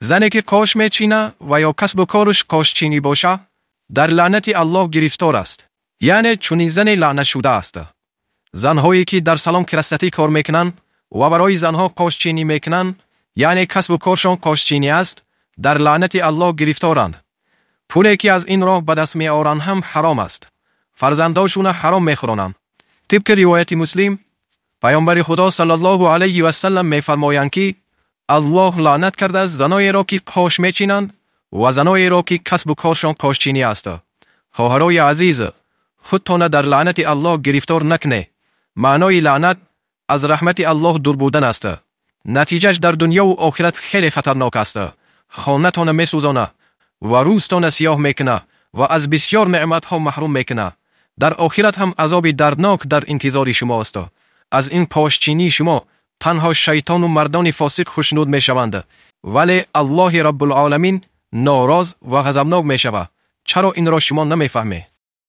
Зане ки қош мечина ва ё касбу кораш қошчинӣ боша, дар лаънати Аллоҳ гирифтор аст. Яъне чунин зане лаънатшуда аст. Занҳое ки дар салон красоты кор мекунанд ва барои занҳо қошчинӣ мекунанд, яъне касбу коршон қошчинӣ аст, дар лаънати Аллоҳ гирифторанд. Пуле ки аз ин роҳ ба даст меоранд ҳам ҳаром аст. Фарзандошуна ҳаром мехӯронанд. Тибқи ривояти Муслим, Паёмбари Худо саллаллоҳу алайҳи васаллам мефармоянд, ки Аллоҳ лаънат кардааст заноеро, ки қош мечинанд, ва заноеро, ки касбу коршон қошчинӣ аст. Хоҳарои азиз, худтона дар лаънати Аллоҳ гирифтор накунед. Маънои лаънат аз раҳмати Аллоҳ дур будан аст. Натиҷаш дар дунёву охират хеле хатарнок аст. Хонатона месӯзона ва рӯзтона сиёҳ мекуна ва аз бисёр неъматҳо маҳрум мекуна. Дар охират ҳам азоби дарднок дар интизори шумост. Аз ин қошчинии шумо танҳо шайтону мардони фосиқ хушнуд мешаванд, вале Аллоҳи Раббулъоламин нороз ва ғазабнок мешавад. Чаро инро шумо намефаҳмед?